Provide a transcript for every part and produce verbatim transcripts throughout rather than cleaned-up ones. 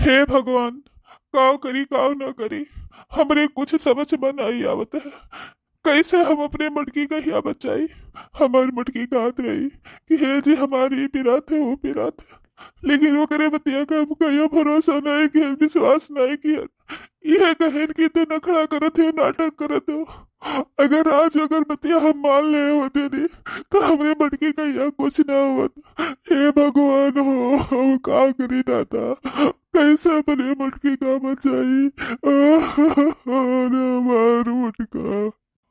हे भगवान, काव करी, काव ना करी, हमरे कुछ समझ में नाहीं आवत है। कैसे हम अपने मटकी का हिया बचाई? हमार मटकी कहत रही कि हे जी, हमारी ई पिरात है, वो पिरात है, लेकिन ओकरे बतिया का हम कहियो भरोसा नाहीं किया, विश्वास नाहीं किया। यह कहेन कि ते नखड़ा करत हो, नाटक करत हो। अगर आज अगर बतिया हम मान ले होते दी, तो हमरे मटकी का हिया कुछ ना होत। हे भगवान हो, हम का करी दादा, कैसे अपने मटकी का बचाई? अरे हमार मटका।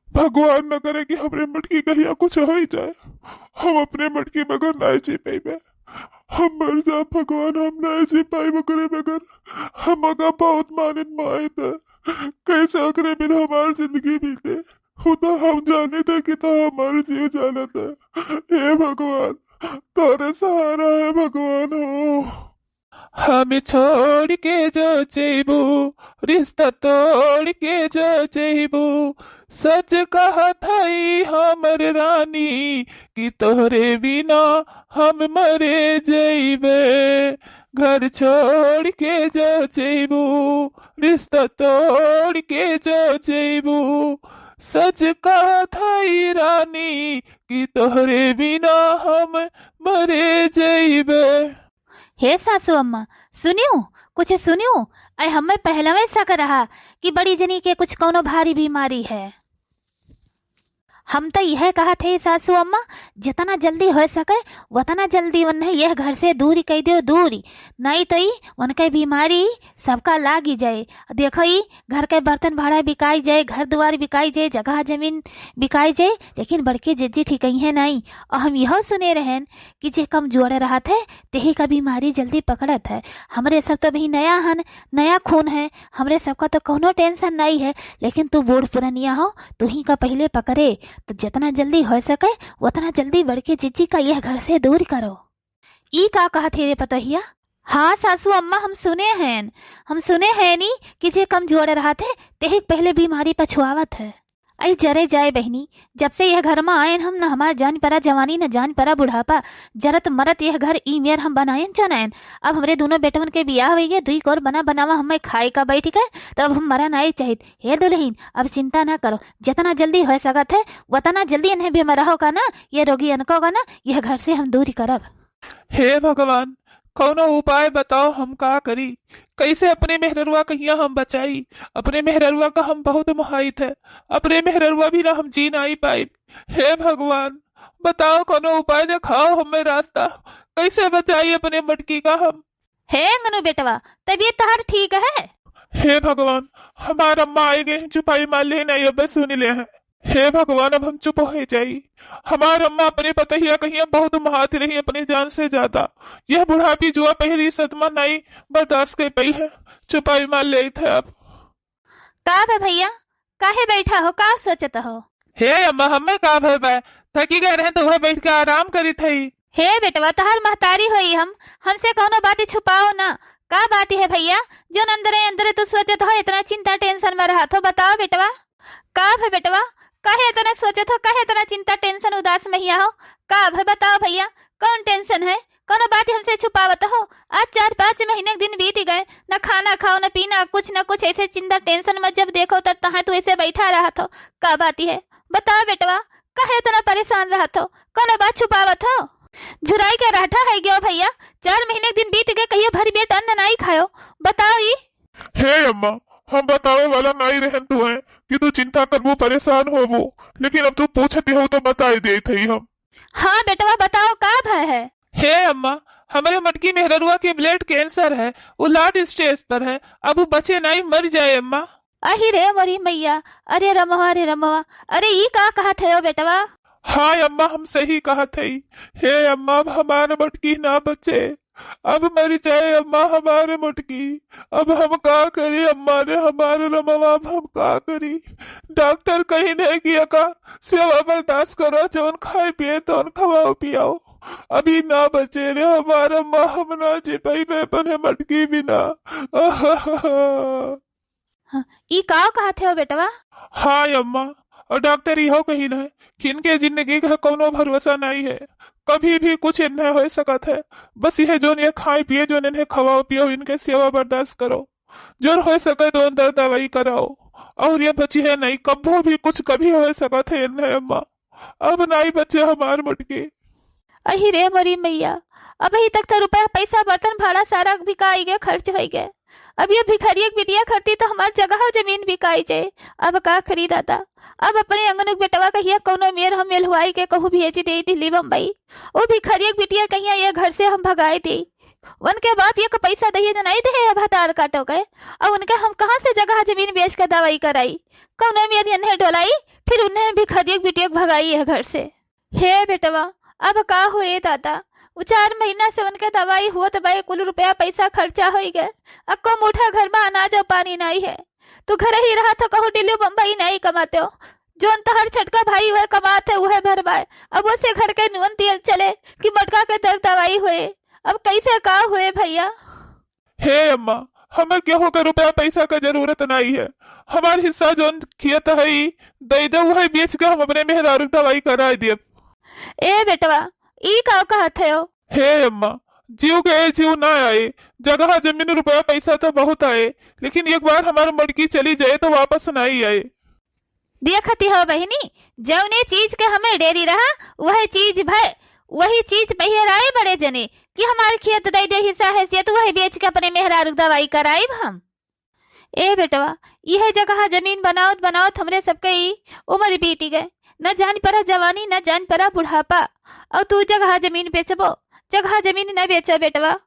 भगवान न करे कि हमरे मटकी का हिया कुछ होइ जाए। हम अपने मटकी बगैर नाहीं जी पाइबे। हम मर जाब भगवान, हम नाहीं जी पाइब ओकरे बगैर। हमका बहुत मानित माइत है। कैसे ओकरे बिन हमार जिंदगी बीते? वो तो हम जानित है कि तो हमार जीव जानत है। हे भगवान, तोरे सहारा है भगवान हो। हम छोड़ के जो जइबू, रिश्ता तोड़ के जो जइबू, सच कहत हई हमर रानी कि तोहरे बिना हम मरे जइबे। घर छोड़ के जो जइबू, रिश्ता तोड़ के जो जइबू, सच कहत हई रानी कि तोहरे बिना हम मरे जइबे। हे सासू अम्मा, सुनियो, कुछ सुनियो। ऐ हमें पहलवे शक रहा कि बड़ी जनी के कुछ कौनो भारी बीमारी है। हम तो यह कहत है सासू अम्मा, जितना जल्दी हो सके उतना जल्दी उन्हें यह घर से दूरी कइ दियो, दूरी। नहीं तो ई उनके बीमारी सबका लागी जाए। देखो, ई घर के बर्तन भाड़ा बिकाई जाए, घर दुआर बिकाई जाए, जगह जमीन बिकाई जाए, लेकिन बड़की जिज्जी ठिकइहें नाहीं। और हम यहो सुने रहेन कि जे कमजोर रहत है, तेही का बीमारी जल्दी पकड़त है। हमरे सब तो अभी नया हन, नया खून है, हमरे सबका तो कौनो tension नाहीं है, लेकिन तू बूढ़ पुरनिया हो, तू ही का पहिले पकड़े। तो जितना जल्दी हो सके, उतना जल्दी बड़की जिज्जी का यह घर से दूर करो। ई का कहत हे रे पतोहिया? हाँ सासू अम्मा, हम सुने हैं, हम सुने हैं नी कि जे कमजोर रहत है, तेही के पहिले बीमारी पछुआवत है। अई जरे जाए बहिनी, जब से यह घर में आयन हम, न हमार जान परा जवानी, न जान परा बुढ़ापा, जरत मरत यह घर ई मेर हम बनायन चुनायन। अब हमरे दोनों बेटवन के बियाह होइगे, दुई कोर बना बनावा हमें खाए का बैठ के, तो अब हम मरा नाहीं चाहित। हे दुल्हन, अब चिंता ना करो, जितना जल्दी हो सकत है, उतना जल्दी इन्हें बेमरहो का ना, ये रोगियन को का ना, यह घर से हम दूर करब। हे भगवान, कौनो उपाय बताओ, हम का करी? कैसे अपने मेहररुआ कहिया हम बचाई? अपने मेहररुआ का हम बहुत मोहाइत है, अपने मेहररुआ बिना हम जी नाहीं पाइब। हे भगवान, बताओ, कौनो उपाय देखाओ हमें रास्ता, कैसे बचाई अपने मटकी का हम? हे अंगनू बेटवा, तबीयत तहार ठीक है? हे भगवान, हमार अम्मा आइ गए हैं, चुपाई मार ले नहीं, अब सुन ले हैं। हे भगवान, अब हम चुप हो जाई। हमार अम्मा अपने पतहिया कहिया बहुत मोहात रही, अपने जान से ज्यादा। यह बुढ़ापी जुआ पहली सदमा नाहीं बर्दाश्त कर पाई है, चुपाई मार ले थे अब। का भे भइया, काहे बैठा हो, का सोचत हो? हे अम्मा, हमें का भय बा, थकी गए रहे तो वह बैठ के आराम करी थई। हे बेटवा, तहार महतारी होई हम, हमसे कौनो बात छुपाओ ना। का बात है भइया, जोन अंदरे अंदरे तू सोचत हो, इतना चिंता tension में रहत हो, बताओ बेटवा। का भय बेटवा, काहे इतना सोचत हो, काहे इतना चिंता tension उदास में हिया हो? का भय बताओ भइया, कौन tension है? कौनो बात हमसे छुपावत हो? आज चार पाँच महीने के दिन बीत गए, न खाना खाओ, न पीना, कुछ न कुछ, ऐसे चिंता tension में जब देखो तब तहाँ तू ऐसे बैठा रहत हो। का बात है? बताओ बेटवा, काहे इतना परेशान रहत हो? कौनो बात छुपावत हो? झुराई के रहठा है गयो भइया, चार महीने के दिन बीत गए, कहियो भरी पेट अन्न नाहीं खायो। बताओ ई। हे अम्मा, हम बतावे वाला नाहीं रहन तू है कि तू चिंता करबो, परेशान होबो, लेकिन अब तू पूछती हो तो बताई देत हई हम। हाँ बेटवा, बताओ का भय है? हे अम्मा, हमरे मटकी मेहररुआ के blood cancer है, वो last stage पर है, अब वो बचे नाहीं, मर जाए अम्मा। अहि रे मोरी मैया, अरे रमवा रे रमवा, अरे ई का कहत है ओ बेटवा? हाँ अम्मा, हम सही कहत हई। हे अम्मा, अब हमार मटकी ना बचे, अब मर जाए अम्मा हमार मटकी। अब हम का करी अम्मा रे, हमार रमवा, अब हम का करी? डॉक्टर कहिन है कि एका सेवा बर्दाश्त करो, जवन खाए पिए तवन खवाओ पियाओ। अभी ना बचे रे हमार अम्मा, हम ना जी पाइबे अपने मटकी बिना। हाँ, ई का कहत है ओ बेटवा? हाँ अम्मा, और डॉक्टर इहो कहिन है कि इनके जिंदगी का कौनो भरोसा नाहीं है, कभी भी कुछ इन्हें होइ सकत है। बस यह जोन ये खाए पिए, जोन इन्हें खवाओ पियो, इनके सेवा बर्दाश्त करो, जोन होइ सके तो अंदर दवाई कराओ। और ये बची है नहीं, कब्बो भी कुछ कभी होइ सकत है इन्हें अम्मा। अब नाई बचे हमार मटकी। अही रे मोरी मैया, अबही तक तो रुपया पैसा बर्तन भाड़ा सारा बिकाई गए, खर्च होइ गए। अब ये भिखरिया के बिटिया खरती तो हमार जगह जमीन बिकाई जाए। अब का करी दादा, अब अपने अंगनुक बेटवा कहिया कौनो मेर हम मेलहुआई के कहूँ भेज दे दिल्ली बम्बई। वो भिखरिया के बिटिया कहिया ये घर से हम भगाए दे। उनके बाप ये पैसा दहिए जनाई दे है भतार काटो के, और उनके हम कहाँ से जगह जमीन बेच के दवाई कराई? कौनो मेर इन्हें डोलाई, फिर उन्हें भिखरिया के बिटिया के भगाई है घर से। हे बेटवा, अब का होए दादा, वो चार महीना से उनके दवाई होत बा, कुल रुपया पैसा खर्चा होई गए, अक्को मुठा घर में अनाज और पानी नहीं है। तू घर ही रहा तो कहूँ दिल्ली बम्बई नहीं कमाते हो, जोन तोहर छोटका भाई वह कमात है वह भरवाए, अब उसे घर के नून तेल चले कि मोटका के दर दवाई होए। अब कैसे का होए भैया? हे अम्मा, हमें केहू के रुपया पैसा के जरूरत नहीं है। हमार हिस्सा जोन खेत है ई दे दे, वही बेच के हम अपने मेहरारू के दवाई कराए दियब। ए बेटवा, ई का कहत है हो? हे अम्मा, जीव के ए जीव ना आए, जगह जमीन रुपया पैसा तो बहुत आए, लेकिन एक बार हमार मटकी चली जाए तो वापस नहीं आए। देखती हो बहिनी, जौने चीज के हमें डेरी रहा, वह चीज भय, वही चीज पहिराए बड़े जने कि हमार खेत दे दे हिस्सा हैसियत, वही बेच के अपने मेहरारू के दवाई कराइब हम। ए बेटवा, यह जगह जमीन बनावत बनावत हमरे सबके ई उम्र बीत गए, न जान पड़ा जवानी, न जान पड़ा बुढ़ापा, और तू जगह जमीन बेचबो? जगह जमीन न बेचो बेटवा।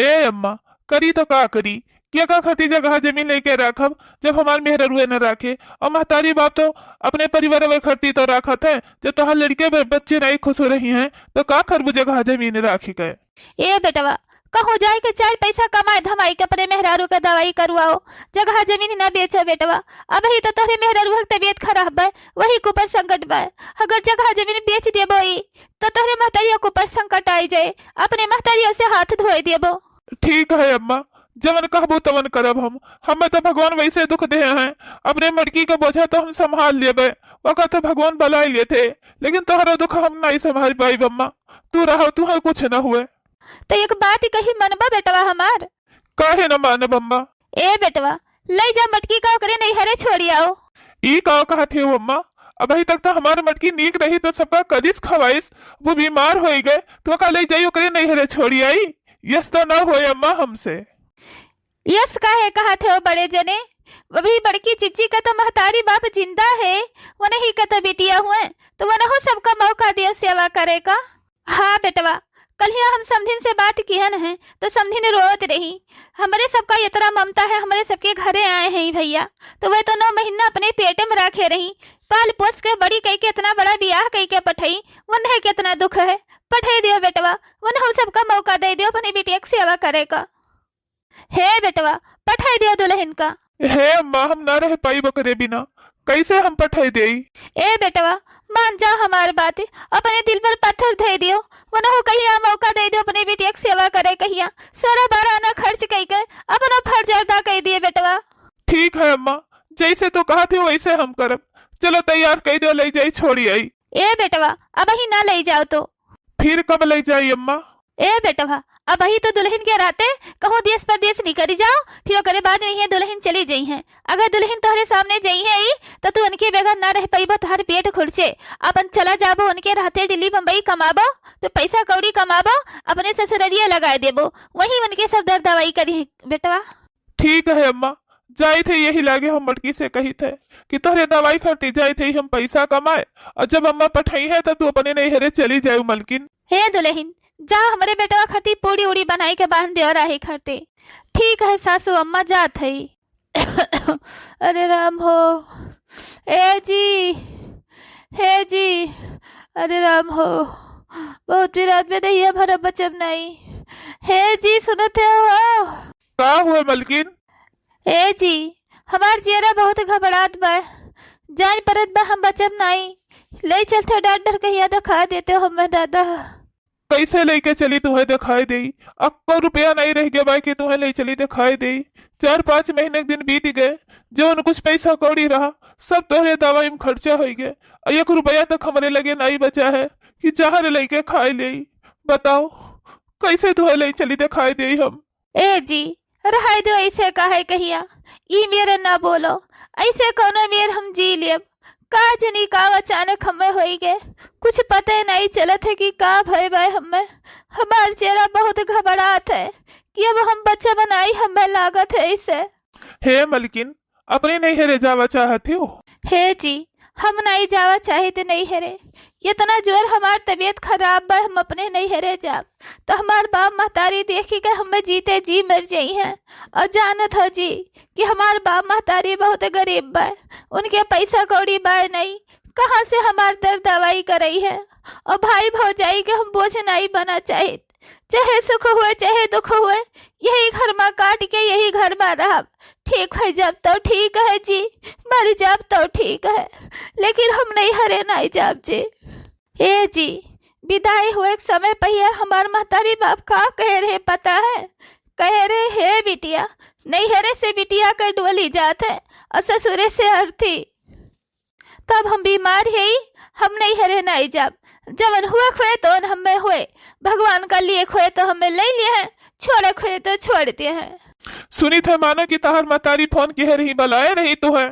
ए अम्मा, करी तो का करी, केका खातिर जगह जमीन लेके राखब, जब हमार मेहररुए न राखे, और महतारी बाप तो अपने परिवार वे खातिर तो राखत है। जब तोहार लड़के ब-, बच्चे नहीं खुश हो रही हैं, तो का करबू जगह जमीन राखी के? ए बेटवा, कहूँ जाए के चार पैसा कमाए धमाई के अपने मेहरारू के दवाई करवाओ, जगह जमीन न बेचो बेटवा। अबही तो तोहरे मेहरारू के तबीयत खराब बा, वही के ऊपर संकट बा। अगर जगह जमीन बेच देबो ई, तो तोहरे महतारियों के ऊपर संकट आई जाए, अपने महतारियों से हाथ धोए देबो। ठीक है अम्मा, जवन कहबू तवन करब हम। हमें तो भगवान वैसे दुख दे हैं, अपने मटकी का बोझा तो हम संभाल लेबे, ओका तो भगवान बलाई लेते, लेकिन तोहरा दुख हम नहीं संभाल पाइब अम्मा। तू रहो, तुहे कुछ न हुए। तो एक बात कही, मनबा बेटवा हमार? काहे न मानब अम्मा? ए बेटवा, लई जा मटकी का ओकरे नैहरे छोड़ी आओ। ई का कहत हो अम्मा? अबही तक तो हमार मटकी नीक रही तो सबका करिस खवाइस, वो बीमार होई गए तो का लई जाई ओकरे नैहरे छोड़ी आई? यस तो ना होए अम्मा हमसे। यस काहे कहत हो बड़े जने? अभी बड़की चिच्ची का तो महतारी बाप जिंदा है, वो नहीं का तो बिटिया हुए, तो वो नहो सबका मौका दियो सेवा करे का। हाँ बेटवा, कल्हिया हम समधिन से बात किहन है, तो समधिन रोत रही, "हमरे सबका इतना ममता है, हमरे सबके घरे आए हैं भैया, तो वह तो नौ महीना अपने पेटे में राखे रही, पाल पोस के बड़ी कई के इतना बड़ा बियाह कई के पठई, वन्हे कितना दुख है, पठई दियो बेटवा, वन्हो सबका मौका दे दियो अपने बिटिया के सेवा करे का।" हे बेटवा, पठाई दियो दुलहिन का। हे अम्मा, हम ना रह पाइब ओकरे बिना, कैसे हम पठाई देई? ए बेटवा, मान जा हमार बात, अपने दिल पर पत्थर धई दियो, वनहु कहिया मौका दे दियो अपने बिटिया के सेवा करे कहिया, सोरह बारह आना खर्च कई के अपनो फर्ज अदा कई दिए बेटवा। ठीक है अम्मा, जैसे तू कहत हो वैसे हम करब। चलो तैयार कई दियो, ले जाई छोड़ी आई। ए बेटवा, अबही ना ले जाओ तो। फिर कब ले जाई अम्मा? ए बेटवा, अबही तो दुलहिन के रहते कहूँ देश परदेश निकरी जाओ, फिर ओकरे बाद में ये दुलहिन चली जइहैं। अगर दुलहिन तोहरे सामने जइहैं ई, तो तू उनके बगैर ना रह पइबो, तोहर पेट खुरचे। अपन चला जाबो उनके रहते दिल्ली बम्बई कमाबो, तो पैसा कौड़ी कमाबो, अपने ससुररिया लगाए देबो, वहीं उनके सब दर्द दवाई करिहैं बेटवा। ठीक है अम्मा, जाइत है यही लागे हम मटकी से कहित है कि तोहरे दवाई खातिर जाइत है हम पैसा कमाए, और जब अम्मा पठइहैं तब तू अपने नैहरे चली जाए मलकिन। हे दुलहिन, जा हमरे बेटवा खातिर पूड़ी उड़ी बनाई के बांध दे और राही खातिर। ठीक है सासू अम्मा, जात है। अरे राम हो, ए जी, हे जी, अरे राम हो, बहुत भी रात में दहिया भरा बचब नहीं। हे जी, सुनत हो? का हुआ मलकिन? ए जी, हमार जियरा बहुत घबरात बा, जान परत बा हम बचब नाई। ले चलते डॉक्टर कहिया दिखा देते हो हमें दादा। कैसे लेके चली तुहे दिखाई देई? अक्को रुपया नहीं रह गया बा कि तुहे ले चली दिखाई देई। चार पाँच महीने के दिन बीत गए, जवन कुछ पैसा कौड़ी रहा सब तोहरे दवाई में खर्चा हो गए, और एक रुपया तक हमारे लगे नहीं बचा है। कि जहर लइके खाए लेई। बताओ, कैसे तुहे लइ चली देखाए देई हम? ए जी, रहाई दो, ऐसे काहे कहिया? ई मेरे ना बोलो, ऐसे कौनो मेर हम जी लेब। का जनी का अचानक हमें होई गए, कुछ पते नहीं चलत है कि का भय बाय हमें। हमार चेहरा बहुत घबरात है कि अब हम बच्चा बनाई हमें लागत है ऐसे। हे मलकिन, अपने नैहरे जावा चाहत हो? हे जी, हम नहीं जावा चाहित नैहरे। इतना जोर हमार तबीयत खराब बा, हम अपने नैहरे जाब तो हमार बाप महतारी देखी के हमें जीते जी मर जाई हैं। और जानत हो जी कि हमार बाप महतारी बहुत गरीब बा, उनके पैसा कौड़ी बा नहीं, कहाँ से हमार दर दवाई करई है? और भाई भौजाई के हम बोझ नहीं बना चाहित, चाहे सुख हुए चाहे दुख हुए, यही घर मा काट के यही घर मा रहब। ठीक है जब तो ठीक है जी, मर जाब तो ठीक है, लेकिन हम नैहरे नहीं जाब जी। ए जी, विदाई हुए के समय पहिया हमार महतारी बाप का कहे रहे पता है? कहे रहे, "हे बिटिया, नैहरे से बिटिया के डोली जात है और ससुरे से अर्थी।" तब हम बीमार है, हम नैहरे नहीं जाब। जवन हुए खुए तो हमें हुए, भगवान का लिए खुए तो हमें ले लिए हैं, छोड़े खुए तो छोड़ दिए हैं। सुनी थे मानो कि तहर महतारी फोन किहे रही, बलाए रही तुहे।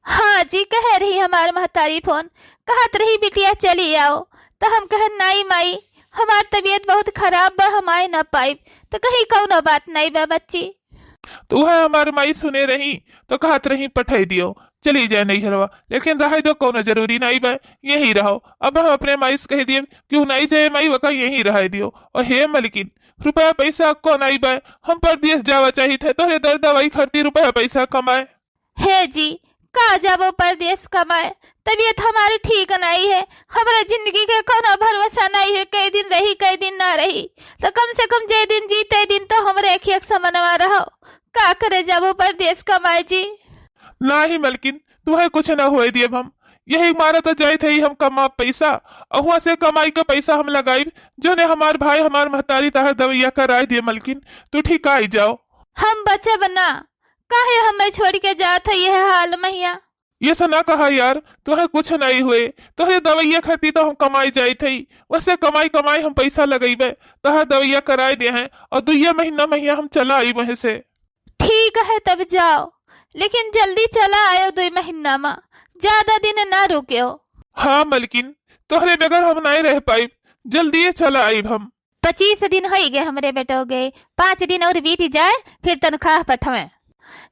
हाँ जी, कहे रही हमार महतारी फोन, कहत रही, "बिटिया चली आओ।" तो हम कहे, "नाई माई, हमार तबीयत बहुत खराब बा, हम आए ना पाइब।" तो कहीं, "कौनो बात नहीं बा बच्ची।" तो वह हमार माई सुने रही तो कहत रही, "पठाई दियो, चली जाए नैहरवा, लेकिन रहे दो, कौनो जरूरी नहीं बा, यही रहो।" अब हम अपने माई से कह दिए कि "उ नहीं जाए माई, वका यही रहे दियो।" और हे मलकिन, रुपया पैसा को नहीं बा, हम परदेस जावा चाहित है, तोहरे दर दवाई खरती रुपया पैसा कमाए। हे जी, का जाबो परदेस कमाए, तबीयत हमारी ठीक नहीं है, हमारे जिंदगी के कोनो भरोसा नहीं है, कई दिन रही कई दिन ना रही, तो कम से कम जे दिन जी ते दिन तो हमरे एक एक समनवा रहो। का करे जाबो परदेस कमाए जी? नाही मलकिन, तुहे कुछ ना होए दियब हम। यही मारा तो जाइत है हम कमा पैसा, अहुआ से कमाई का पैसा हम लगाइब, जोने हमार भाई हमार महतारी तहर दवैया कराए दिए मलकिन, तू ठीक आई जाओ। हम बचब ना, काहे हमें छोड़ के जात है यह हाल महिया? ये से ना कहा यार, तोहे कुछ नहीं हुए, तोहरे दवैया खरती तो हम कमाई जाइत हई, वैसे कमाई कमाई हम पैसा लगइबे, तोहर दवैया कराए दे हैं और दुइये महीना महिया हम चला आई वहीं से। ठीक है तब जाओ, लेकिन जल्दी चला आयो दुई महीना मा, ज्यादा दिन ना रुक्यो। हाँ मलकिन, तोहरे बगैर हम नहीं रह पाइब, जल्दिए चला आइब हम। पच्चीस दिन होई गए हमरे बेटो गए, पाँच दिन और बीत जाए, फिर तनख्वाह पठवे।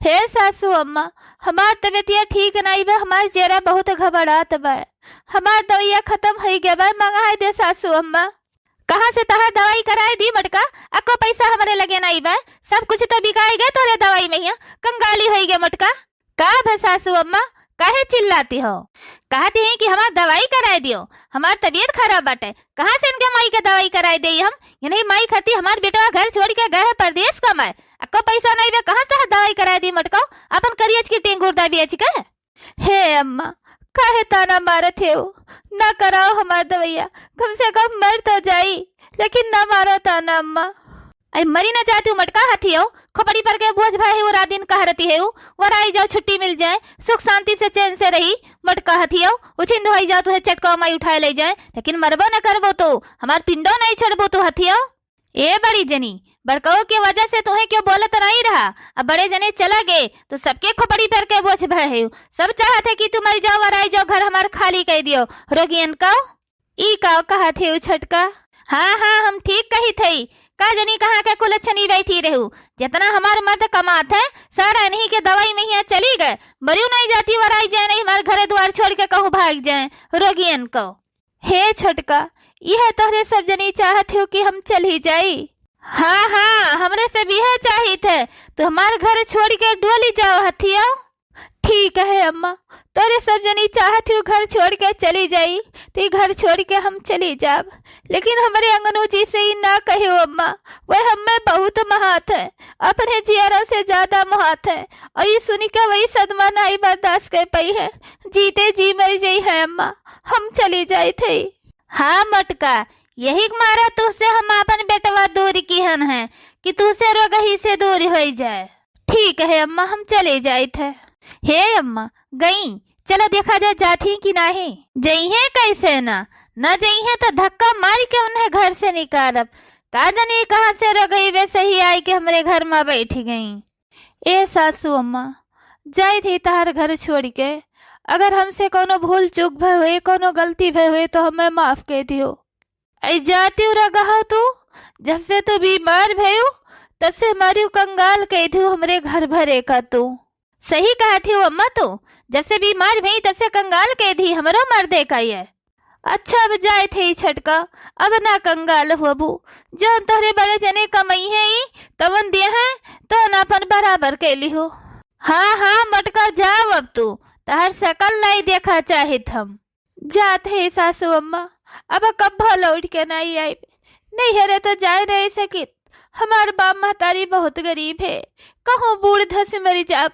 हे सासू अम्मा, हमार तबीयतिया ठीक नाई बा, हमार जेरा बहुत घबरात बा, हमार दवाइया खत्म होई गए बा, मंगाए दे सासू अम्मा। कहाँ से तहार दवाई कराए दी मटका? अको पैसा हमरे लगे नाई बा, सब कुछ तो बिकाए गए तोरे दवाई महिया, कंगाली होई गए मटका। का भा सासू अम्मा, काहे चिल्लाती हो? कहती हैं कि हमार दवाई कराए दियो, हमार तबीयत खराब बाटे। कहाँ से इनके माई के दवाई कराए देई हम? इन्हीं माई खाती हमार बेटवा घर छोड़ के गए है परदेस कमाए। अक्को पैसा नहीं बे, कहाँ से दवाई कराए दी मटकाओ? अपन करियज की टेंगुर दा बेच के। हे अम्मा, काहे ताना मारत हे हो? ना कराओ हमार दवाइया, कम से कम मर तो जाई, लेकिन ना मारो ताना अम्मा। अरे मरी ना जाती हूँ मटका हथियो, खोपड़ी पर के बोझ भय है वो रात दिन कह रहती है वो, वराई जाओ छुट्टी मिल जाए, सुख शांति से चैन से रही, मटका हथियो, उछिन धोई जाओ तुहे चटका माई उठाए ले जाए, लेकिन मरबो न करबो तो, हमार पिंडो नहीं छोड़बो तो हथियो। ए बड़ी जनी, बड़काओ के वजह से तुहे क्यों बोलत नहीं रहा, अब बड़े जने चला गए तो सबके खोपड़ी पर के बोझ भय है, सब चाहत है कि तू मर जाओ, वराई जाओ, घर हमार खाली कर दियो, रोगियन का। ई का कहत हे उ छोटका? हाँ, हाँ, हम ठीक कहित हई। का जनी कहाँ के कुलच्छनी बैठी रहू? जितना हमार मर्द कमात है, सारा इन्हीं के दवाई महिया चली गए। मरियो नहीं जाती, वराई जाए नहीं, हमार घरे द्वार छोड़ के कहूँ भाग जाए, रोगियन को। हे छोटका, यह तोहरे सब जनी चाहत हो कि हम चली जाई? हाँ, हाँ, हमरे सब यह चाहित है, तो हमार घर छोड़ के डोली जाओ हथिया। ठीक है अम्मा, तोरे सब जनी चाहत हो घर छोड़ के चली जाई, तो ई घर छोड़ के हम चली जाब, लेकिन हमरे अंगनू जी से ई ना कहो अम्मा, वह हमें बहुत महात है, अपने जियरा से ज्यादा महात है। और ई सुनी के वही सदमा नाई बर्दाश्त कर पाई है, जीते जी मर जाई है अम्मा, हम चली जाइत हई। हाँ मोटका, यही के मारा तुहसे हम आपन बेटवा दूर किहन है कि तुहसे रोगही से दूर होई जाए। ठीक है अम्मा, हम चले जाइत है। हे अम्मा, गई, चलो देखा जाए जात ही कि नाही। जइहे कैसे ना, ना जइहें तो धक्का मारि के उन्हें घर से निकारब। का जनी कहाँ से रगई वे सही आइ के हमरे घर मा बैठि गई। ए सासू अम्मा, जाइत ही तहार घर छोड़ि के। अगर हमसे कउनो भूल चूक भए होए, कउनो गलती भए होए तो हमें माफ कइ दियो। अइ जातिउ रगहउ तू, जब से तू बीमार भयउ, तब से मारिउ कंगाल कइ दियो हमरे घर भरे का तू। सही कहत हिउ अम्मा तू, जब से बीमार भई तब से कंगाल कइ दी हमरो मर्दे का ये। अच्छा, अब जाइत ही छोटका, अब ना कंगाल होबू। जउन तोहरे बड़े जने कमइहें ई, तवन दिहें, तवन आपन बराबर कइ लिहो। हाँ, हाँ, मोटका, जाव अब तू, तहर सकल नाई देखा चाहित हम। जात ही सासू अम्मा, अब कब्बो लौटि के नाई आइब। नइहरे तो जाइ नाई सकित, हमार बाप महतारी बहुत गरीब है, कहूँ बूढ़ धस मरि जाब,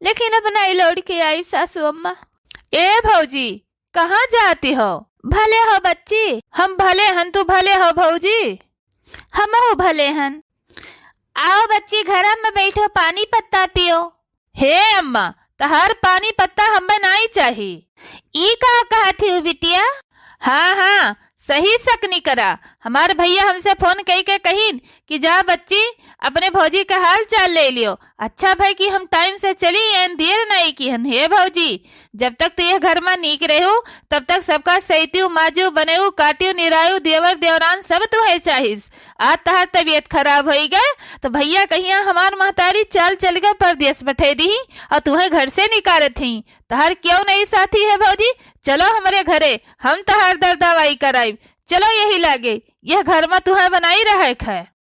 लेकिन अब नाई लौटि के आइब सासू अम्मा। ए भौजी, कहाँ जाति हो? भले हो बच्ची। हम भले हन, तू भले हो भौजी? हमहू भले हन। आओ बच्ची, घरा मा बैठो, पानी पत्ता पियो। हे अम्मा, तहार पानी पत्ता हम्मे नाई चाही। ई का कहत हिउ बिटिया? हाँ, हाँ, सही सकनी करा। हमार भइया हमसे फोन कइ के कहिन कि जा बच्ची, अपने भौजी के हाल चाल लइ लियो। अच्छा भए कि हम टाइम से चली आएन, देर नाई किहन। हे भौजी, जब तक तू यह घर मा नीक रहू, तब तक सबका सइतिउ, माजिउ, बनेउ, काटिउ, निराइउ, देवर देवरान सब तुहे चाहिस। आज तहार तबियत खराब होइ गए, तो भइया कहिया हमार महतारी चाल चलि के परदेस पठइ दिही अउर तुहे घर से निकारत ही। तहार केउ नाई साथी है भौजी, चलो हमरे घरे, हम तहार दर दवाई कराइब। चलो यही लागे, यह घर मा तुहे बनाई रहइ क है।